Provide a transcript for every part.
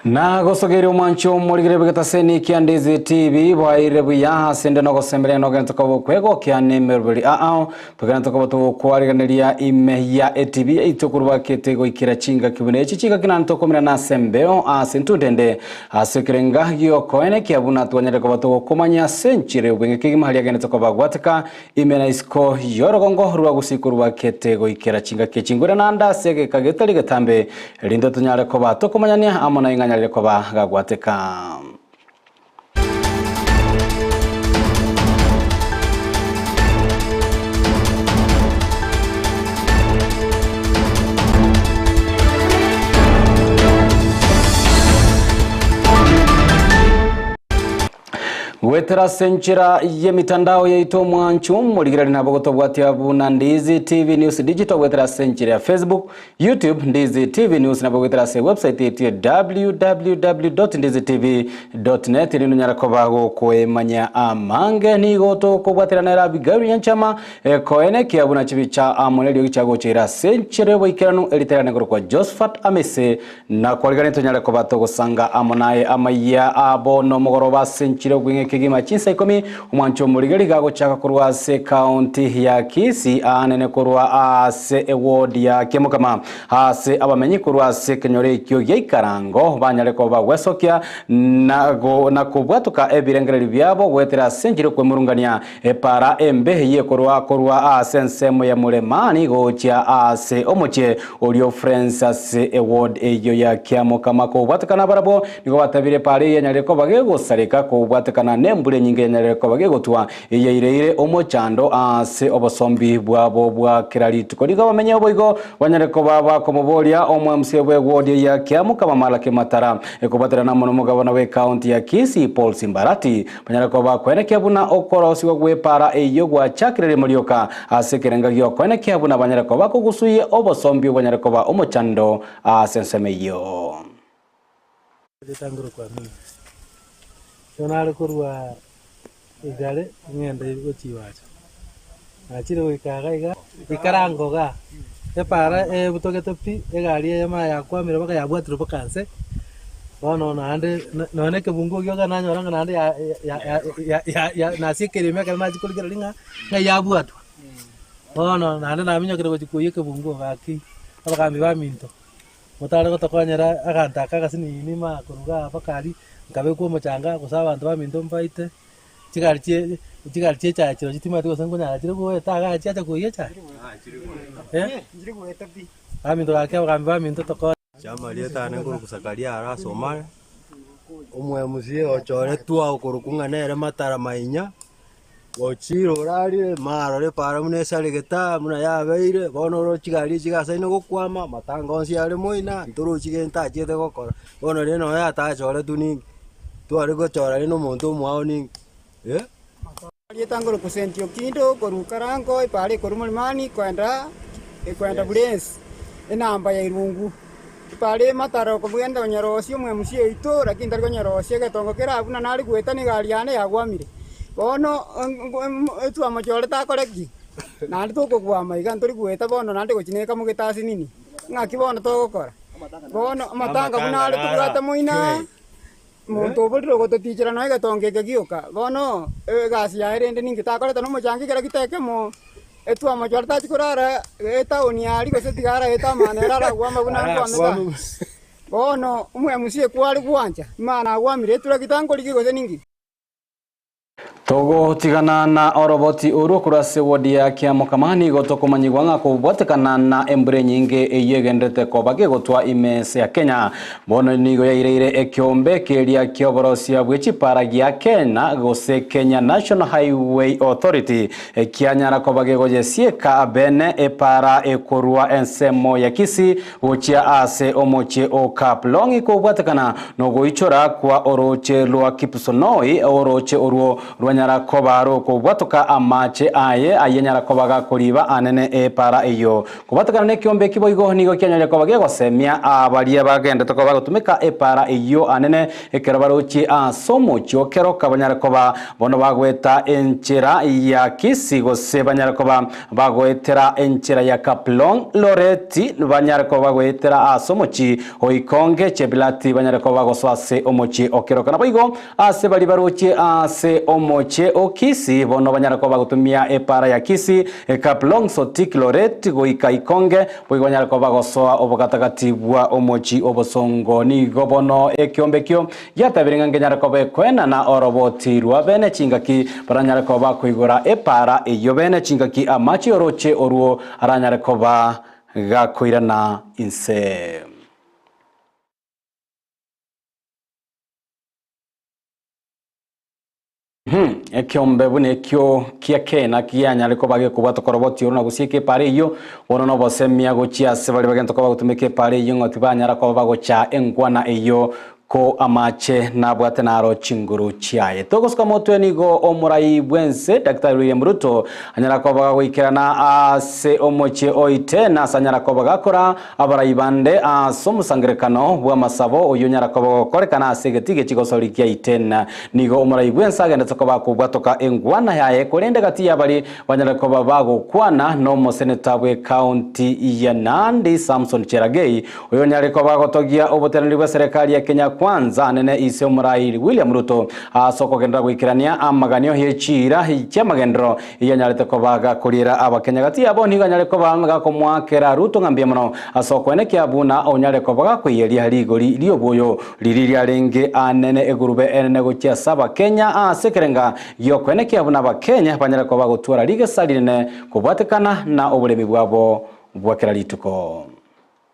Na gosogeria omwancho omorigere bw'egetaseni kia Ndizi TV bwairire buya ase inde nogosemeria nogento koba okwegokia nemeroberi ao togento koba togokwariganeria ime ya etv yaito korwa kete goikera chingaki buna echi chingaki naende tokomerana ase embeo ase entunde ende ase ekerenga giokoenekia buna twanyare koba togokomanya ase enchera y'obweng'e kegima haria agenete koba gwateka Ime na isiko y'orogongo rwa gusii korwa kete goikera chingaki chingure naende ase egeka getari getambe, erinde tonyare koba tokomanyania amo na ing'anya rire koba gagwateka. Goetera ase enchera y'emitandao yaito omwancho morigereria nabo gotobwatia buna Ndizi TV News Digital goetera ase enchera ya Facebook, YouTube Ndizi TV News nabo goetera ase website yaito ya www.ndizitv.net erinde onyare koba gokoemanya amange nigo tokobwaterana ere Abigail Nyanchama ekoenekia buna chibicha amo neriogi chiagocheire ase enchera y'oboikeranu eriterane korokwa Josephat Amese Na kwarigania tonyare koba togosanga amo naye amayia a bono omogoroba ase enchera obweng'e kegima chinsa ikomi, omwancho omorigeri gagochaka korwa ase ekaunti ya Kisii aanene korwa ase eward ya Kiamokama ase abamenyi korwa ase ekenyoro ekio gia Ikarango banyare koba bagwesokia na na kobwatoka ebirengererio biabo goetera ase enchera yokwemurungania Epaara embe eyio ekorwa korwa ase ensemo ya Muremani gochia ase omochie oria o Friends ase eward eyio ya Kiamokama kobwatekana barabwo nigo batabire epaara eyio yanyarire koba gegosareka kobwatekana nembura enyinge yanyarire koba gegotwa eyaireire omochando ase obosombi bwabo bwa kera rituko. Nigo abamenyi boigo banyare koba bakomoboria omo-MC bw'eward eyio ya Kiamokama Malaki Matara ekobwaterana amo nomogabana bw'ecounty ya Kisii Paul Simbarati Banyare koba koenekia buna okorosigwa gw'epaara eyio gwachakire rimo rioka ase ekerenga gi'okoenekia buna banyare koba kogusuia obosombi bwanyare koba omochando ase ensemo eyio. Ritang'ani kwa mimi. Ekero nare korwa igare ng'ende gochia iwacha, nachire goika iga iga, ikarango igaa, epara ebutogete pi, egari eyemo yakwamire mpaka yabwatire mpaka nse. Bono naende nonya na ekebunguo gioka nanyora ng'a naende ya- ya- ya- ya- ya- ya nasie ekeremo ekero nachia korigereria ng'a ng'ai yabwatwa. Bono naende naminyokire gochia koiywa ekebunguo gaki, abagambi baminto, motare gotokonyera aganto aka agasinini ma korwa igaa mpaka aria, nkabekwa omochanga gose abanto baminto mbaite, chigari chie chigari chia echae chirochio timanyeti gose nkonyara chire goeta igaa chiacha koiywa echae? Eh, baminto gaki abagambi baminto tokonye. Chiamarieta ane nkorokwa Zakaria Arasa Omare, omo-MC ochoretwe okorokwa ng'a nere Matara Mainya, ochire orarire marore para buna esaregete aa buna yabeire, bono oro chigari echi chigasaine gokwama, amatanga onsi are moina, ntorochi gento achiete gokora. Bono rende nonya atachoretwe ninki, tware gochora rende omonto omwao ninki eh. Erieta nkorokwa Senti Okindo, korwa Karango, epaara ekorwa Mlimani kwenda ekwenda Bulensi, enamba ya Irungu. Epaara emataro kogenda onyerosie omwemusi oito, lakini tari konyerosia egetongo kere abwo buna nare goeta na egari yane yagwamire. Bono etwamochorete akore ki? Naende tokogwama iga ntori goeta bono naende gochia na ekamogete ase nini? Ng'aki bono togokora? Bono amatanga buna are tobwate moino. Omonto oborire ogototichera nonya egetongo eke gioka, bono egasi yaye rende ninki takorete nomochango ekero gita ekemo, etwamochora tachi korara etaoni aria gose tiga araete amana ere aragwama buna nkwamete aa. Bono omwemusie kware gwancha, imana agwamire eturakita nkorigia gose ninki? Togotigana na oroboti orwo korwa ase ward ya Kiamokama nigo tokomanyigwa ng'a kobwatekana na embura enyinge eyio egenderete koba gegotwa ime ense ya Kenya bono nigo yaireire ekeombe keria kioborosia bwe chipara gia Kenya gose Kenya National Highway Authority ekianyara koba gegoyesieka bene epara ekorwa ensemo ya Kisii Gochia ase omochie o Kaplong kobwatekana nogoichora kwa orooche rwa Kipsonoi, orooche orwo rwa. onyara koba rokobwatoka amache aye ayio anyara koba gakoriba anene epara eyio. Kobwatekana nekiombe eki boigo nigo kianyaria koba gegosemia abaria bagendete koba bagotumeka epara eyio anene ekero barochie ase omochie o keroka banyare koba bono bagoeta enchera ya Kisii gose banyare koba bagoetera enchera ya Kaplong Loreti banyare koba bagoetera ase omochie o Ikonge Chebilati banyare koba bagosoa ase omochie o Keroka. Naboigo ase baria barochie ase omochie o Kisii bono banyare koba bagotumia epara ya Kisii Kaplong Sotik Loret goika Ikonge boigo banyare koba bagosoa obogatagati bwa omochie obosongo. Nigo bono ekiombe ekio Giatabire ng'a nkenyare koba ekoenana oroboti rwa bene chingaki baranyare koba bakoigora epaara eyio bene chingaki amache y'orooche orwo aranyare koba gakoirana inse. Ekeombe buna ekio kia kena kianyare koba gekobwata koroboti oro na gosieka epaara eyio, bono nobosemia gochia ase baria bagento koba bagotumeka epaara eyio ng'a tibanyara koba bagocha enkwana eyio ko amache nabwate naro chinguru chiaye. Togosuka motwe nigo omorai bw'ense Daktari William Ruto anyara koba gagoikerana ase omochie o Iten ase anyara koba gakora abarai bande ase omosangerekano bw'amasabo oyio onyara koba gokorekana ase egetii gie chigosori gia Iten. Nigo omorai bw'ense agendete koba akobwatoka engwana yaye korende gati y'abari banyare koba bagokwana nomoseneta bw'ecounty ya Nandi Samson Cherargei Oyonyare koba agotogia oboteneneri bw'eserekari ya Kenya Kwanza anene ise omorai William Ruto ase okogenderera goikerania amaganio ye chiira chi'amagenderero eyio anyarete koba gakoriera Abakenya. Gati yabo nigo anyare koba gakomoakera Ruto ng'a mbuya mono ase okoenekia buna onyare koba gakoiyeria rigori ri'oboyo riria riarenge anene egurube enene gochia ase Abakenya ase ekerenga gi'okoenekia buna Abakenya banyare koba bagotwara rigesa rinene kobwatekana na oboremi bwabo bwa kera rituko.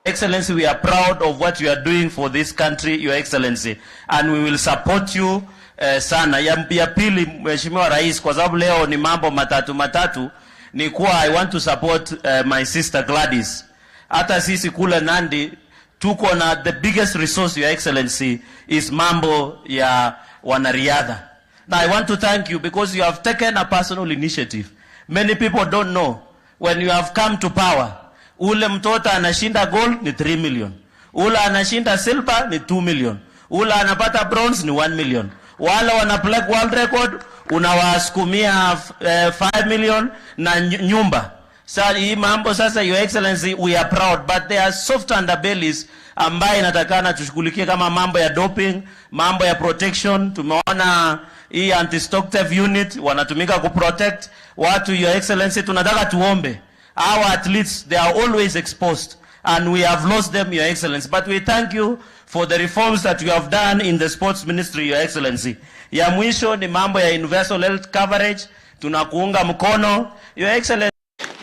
Excellency we are proud of what you are doing for this country your excellency and we will support you eh, sana. Ya, ya pili Mheshimiwa Rais, kwa sababu leo ni mambo matatu matatu, ni kuwa I want to support my sister Gladys. Hata sisi kule Nandi tuko na the biggest resource your excellency is mambo ya wanariadha. Now I want to thank you because you have taken a personal initiative. Many people don't know when you have come to power, ule mtoto anashinda gold ni 3 million, ule anashinda silver ni 2 million, ule anapata bronze ni 1 million, wale wana break world record unawasukumia 5 million na nyumba. Sa hii mambo sasa, your excellency, we are proud but there are soft underbellies ambaye inatakana tushughulikie kama mambo ya doping, mambo ya protection. Tumeona hii anti-stock theft unit wanatumika kuprotect watu. Your excellency, tunataka tuombe our athletes, they are always exposed and we have lost them, your excellency, but we thank you for the reforms that you have done in the sports ministry, your excellency. Ya mwisho ni mambo ya universal health coverage, tunakuunga mkono, your excellency.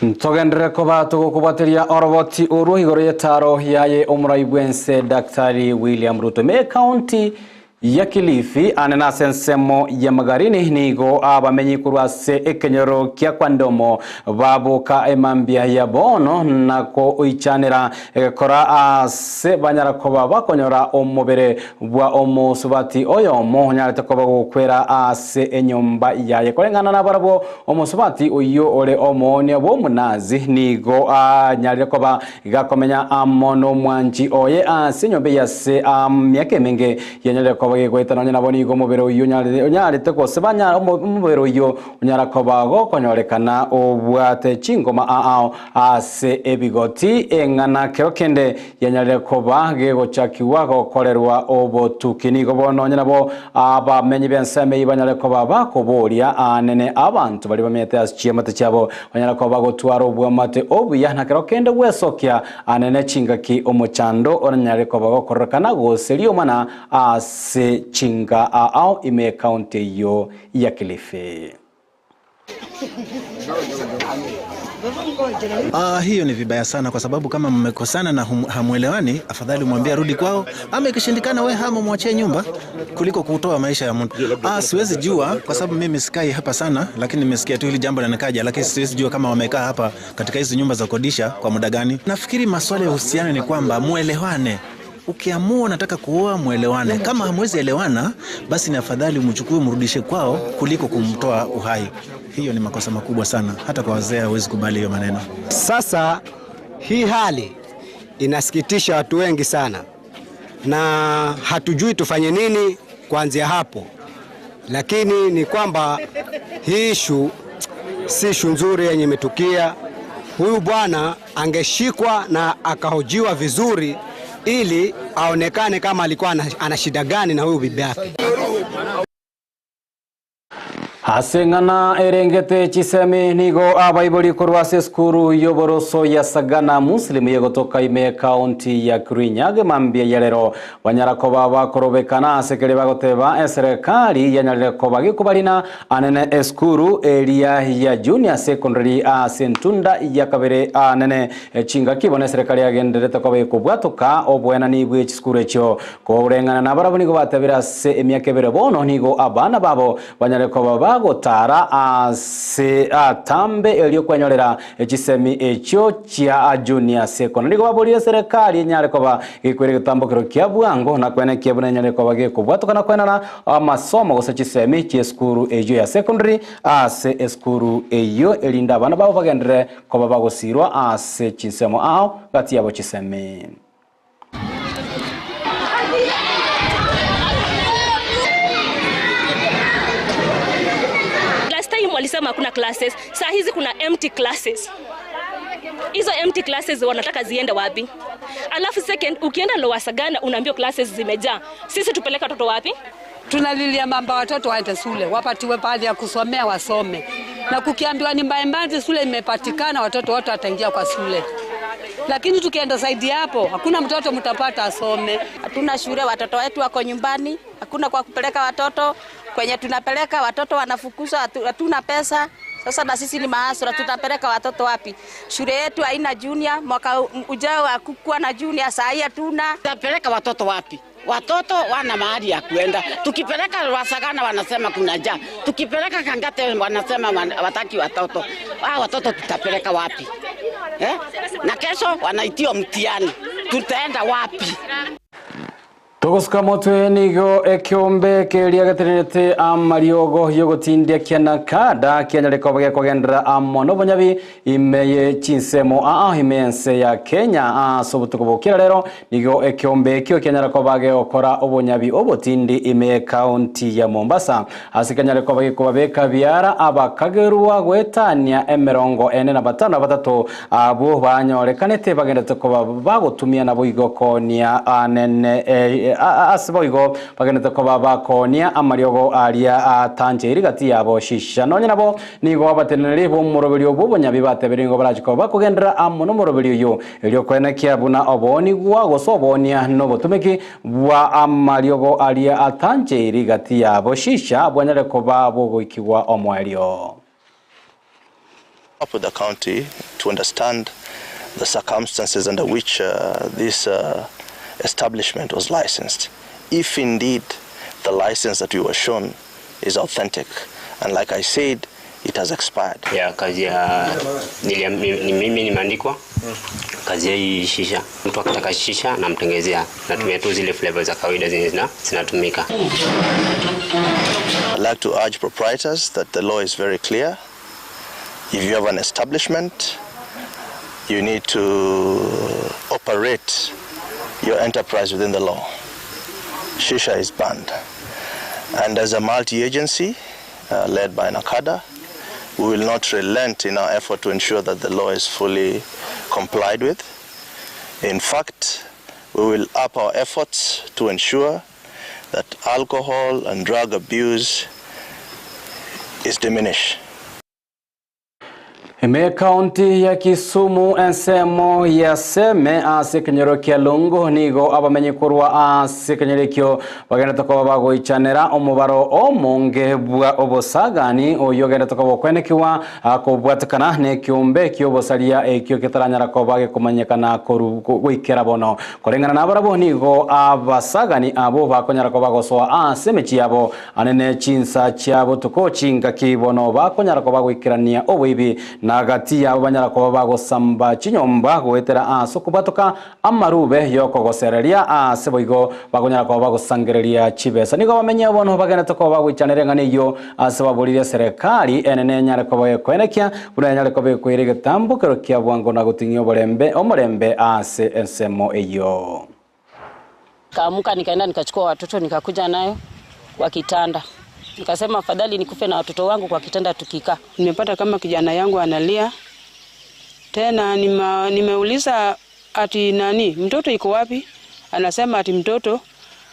Ntogenderere koba togokobwateria oroboti orwo igoro y'etaro yaye omorai bw'ense Daktari William Ruto. Ime ekaunti ya Kilifi ane nase ensemo ya Magarini nigo abamenyi korwa ase ekenyoro kia Kwandomo baboka emambia ya bono na koichanera egekora ase banyara koba bakonyora omobere bwa omosubati oyomo onyarete koba gokwera ase enyomba yaye. Koreng'ana nabarabwo omosubati oyo ore omoonia bw'omonazi nigo anyarire koba gakomenya amo n'omwanchi oye ase enyomba eye ase emiaka emenge yanyarire koba gegoeta nonye nabo nigo omobere oyio onyarete gose banya omobere oyio onyara koba gokonyorekana obwate chingoma ao ase ebigoti eng'ana kero kende yanyarire koba gegochakiwa gokorerwa obotuki. Nigo bono onye nabo abamenyi b'ensemo eyio banyare koba bakoboria anene abanto baria bamenyete ase chiamate chiabo banyare koba bagotwara obwamate obuya na kero kende gwesokia anene chingaki omochando oranyare koba gokorekana gose riomana ase chinga ao ime ekaunti eyio ya Kilifi. Hiyo ni vibaya sana kwa sababu kama mmekosana na hamuelewani, afadhali umwambie arudi kwao, ama ikishindikana we hama mwachie nyumba kuliko kutoa maisha ya mtu. Siwezi jua kwa sababu mimi sikai hapa sana, lakini nimesikia tu hili jambo na nikaja, lakini siwezi jua kama wamekaa hapa katika hizi nyumba za kukodisha kwa muda gani. Nafikiri maswala ya uhusiano ni kwamba muelewane. Ukiamua unataka kuoa, mwelewane. Kama hamwezi elewana, basi ni afadhali umchukue umrudishe kwao kuliko kumtoa uhai. Hiyo ni makosa makubwa sana, hata kwa wazee hawezi kubali hiyo maneno. Sasa hii hali inasikitisha watu wengi sana, na hatujui tufanye nini kuanzia hapo, lakini ni kwamba hii ishu si ishu nzuri yenye imetukia. Huyu bwana angeshikwa na akahojiwa vizuri ili aonekane kama alikuwa ana shida gani na huyu bibi yake. Ase ng'ana erengete chisemi nigo abaibori korwa ase esukuru y'oboroso ya Sagana Muslim yegotoka ime county ya Kirinyaga mambia ya rero banyara koba bakorobekana ase kere bagoteba eserikali yanyarire koba gikobarina anene esukuru eria ya junior secondary ase ntunda ya kabere anene chingaki bono eserikali yagenderete koba ekobwatoka obwenani bwe chisukuru echio koreng'ana na barabwo nigo batebire ase emiaka ebere bono nigo abana babo banyare koba bagotara ase atambe erio kwenyorera echisemi echio chia junior secondary nigo baborire serikali enyare koba gekwere getambokero kia bwango na kwene kiabuna enyare koba gekobwatoka na kwenana amasomo gose chisemi chia esukuru eyo ya secondary ase esukuru eyo erinda abana babo bagendere koba bagosirwa ase chinsemo ao gati yabo chisemi. Last time walisema hakuna classes, saa hizi kuna empty classes. Hizo empty classes wanataka ziende wapi? Alafu second, ukienda Lower Sagana unaambiwa classes zimejaa. Sisi tupeleka watoto wapi? Tunalilia mamba watoto waende shule, wapatiwe pahali ya kusomea wasome. Na kukiambiwa ni mbaya shule imepatikana, watoto wote wataingia kwa shule. Lakini tukienda zaidi hapo, hakuna mtoto mtapata asome. Hatuna shule, watoto wetu wako nyumbani, hakuna kwa kupeleka watoto. Kwenye tunapeleka watoto wanafukuzwa, hatuna pesa. Sasa na sisi ni mahasura, tutapeleka watoto wapi? Shule yetu haina junior, mwaka ujao hakukuwa na junior, saa hii hatuna. Tutapeleka watoto wapi? Watoto wana mahali ya kuenda. Tukipeleka Rwasagana wanasema kuna njaa. Tukipeleka Kangate wanasema wataki watoto. Watoto tutapeleka wapi? Na kesho wanaitiwa mtihani. Tutaenda wapi? Tugusuka motwe nigo ekiombe kiria getererete amariogo yogotindia kiana kada kianyareko bagekogendera amo nobonyabi imeye chinsemo aa imense ya Kenya ase obotuko bokira rero nigo ekiombe ekio kianyareko bagekora obonyabi obotindi ime county ya Mombasa ase kianyareko bagekobabeka biara abakagerwa gwetania emirongo ene na batano na batato abo banyorekanete bagendete koba bagotumia nabo igokonia anene ase boigo bagenete koba bakonia amariogo aria atancheiri gati yabo shisha nonye nabo nigo abateneneri bomoroberi obwo obonyabi batebire nigo barachikoba bakogendera amo nomoroberi oyo erio kwenekia buna oboni gwa gose obonia nobotumiki bwa amariogo aria atancheiri gati yabo shisha bwanyare koba bogoikigwa omwerio. Up with the county to understand the circumstances under which this establishment was licensed. If indeed the license that we were shown is authentic, and like I said, it has expired. Ya kazi ya mimi nimeandikwa kazi ya hii shisha. Mtu akitaka shisha namtengezea, natumia tu zile flavors za kawaida zenye zinatumika. I'd like to urge proprietors that the law is very clear. If you have an establishment, you need to operate your enterprise within the law. Shisha is banned. And as a multi-agency led by NACADA, we will not relent in our effort to ensure that the law is fully complied with. In fact, we will up our efforts to ensure that alcohol and drug abuse is diminished. Ime kaunti ya Kisumu ensemo ya Seme ase kenyoro kia Lungu nigo abamenyi korwa ase kenyoro ekio bagendete koba bagoichanera omobaro omonge bwa obosagani oyo ogendete koba okwenekiwa kobwatekana na ekiombe kia obosaria ekio getaranyara koba gekomanyekana goikera bono koreng'ana na barabwo nigo abasagani abo bakonyara koba gosoa ase emechi yabo anene chinsa chia botuko chingaki bono bakonyara koba goikerania oboibi Na gati yabo banyara koba bagosamba chinyomba goetera ase okobwatoka amarube y'okogosereria ase boigo bakonyara koba bagosangereria chibesa. Nigo bamenye bono bagenete koba bagoichanera eng'ana eyio ase baboririe eserekari enene enyare koba gekoenekia buna enyare koba ekoira egetambokero kia bwango na goting'ia oborembe omorembe ase ensemo eyio. Nikaamuka nikaenda nikachukua watoto nikakuja nayo kwa kitanda. Nikasema afadhali nikufe na watoto wangu kwa kitanda tukikaa. Nimepata kama kijana yangu analia tena, nima, nimeuliza ati nani mtoto iko wapi? Anasema ati mtoto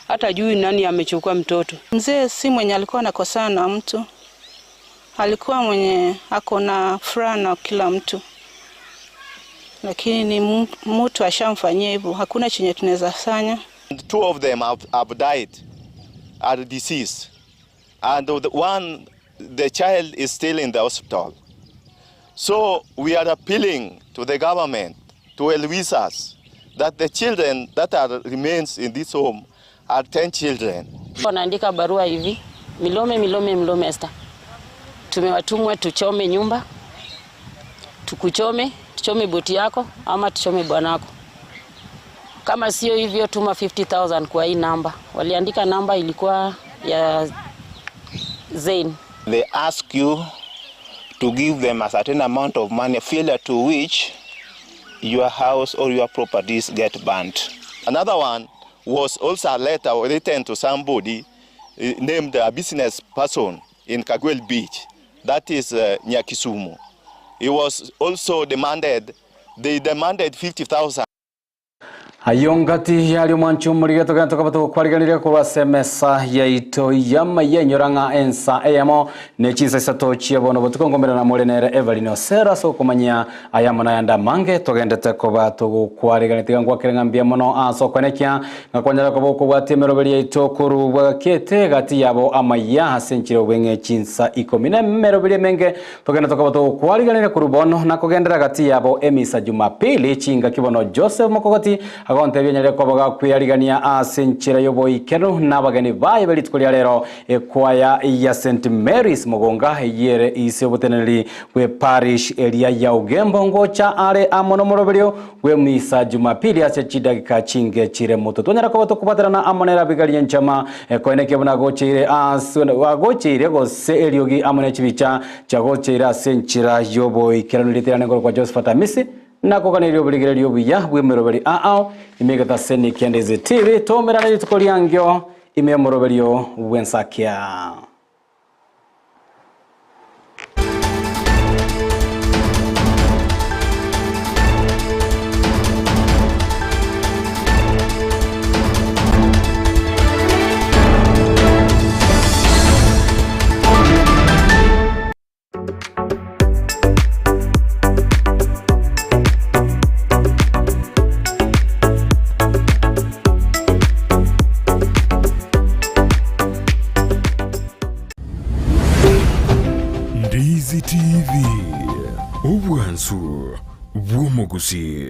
hata jui nani amechukua mtoto. Mzee si mwenye alikuwa anakosana na mtu, alikuwa mwenye ako na furaha na kila mtu, lakini ni mtu ashamfanyia hivyo, hakuna chenye tunaweza fanya. Two of them have died, are deceased. And the one, the child is still in the hospital. So we are appealing to the government to release us that the children that are remains in this home are 10 children. Wanaandika barua hivi, Milome, Milome, Milome Esther, tumewatumwa tuchome nyumba, tukuchome, tuchome boti yako ama tuchome bwanako. Kama sio hivyo, tuma 50,000 kwa hii namba. Waliandika namba ilikuwa ya Zain. They ask you to give them a certain amount of money, failure to which your house or your properties get burnt. Another one was also a letter written to somebody named a business person in Kagwel Beach, that is near Kisumu. He was also demanded, they demanded 50,000. Ayo ngati yari omwancho omorige togenda tokaba togokwariganiria korwa ase emesa yaito yamaiya enyora ng'a ensa eyemo ne chinsa isato chia bono botuko ngomerana more nere Evelyn Osero ase okomanya aya mono ayande amange togendete koba togokwarigania tiga ngwakere ng'a mbuya mono ase okoenekia ng'a kwanyara koba okobwatia emeroberi yaito korwa bwakete gati yabo amaiya ase enchera obweng'e chinsa ikomi na emeroberi emenge togenda tokaba togokwariganiria korwa bono na kogendera gati yabo emisa Jumapili chingaki bono Joseph Mokogoti agontebia nyarire koba gakwiyarigania ase enchera y'oboikero n'abageni baye berituko ria rero ekwaya ya St Mary's Mugonga eyere ise oboteneneri bwe parish eria ya Ogembo ngocha are amo nomoroberio bwe misa Jumapili ase chidagika chinge chire moto twanyara koba tokobaterana amo nera bigaria nchama ekoeneke buna gocheire ase agocheire gose eriogi amo ne chibicha chagocheire ase enchera y'oboikeranu riterane ngoro kwa Josephat Amisi nakoganeria oborigereria obuya bw'emeroberi ao imegeta seni kendeze TV tomerana rituko riangio ime omoroberio bwensakia. Ndizi TV, obwansu bw'omogusii.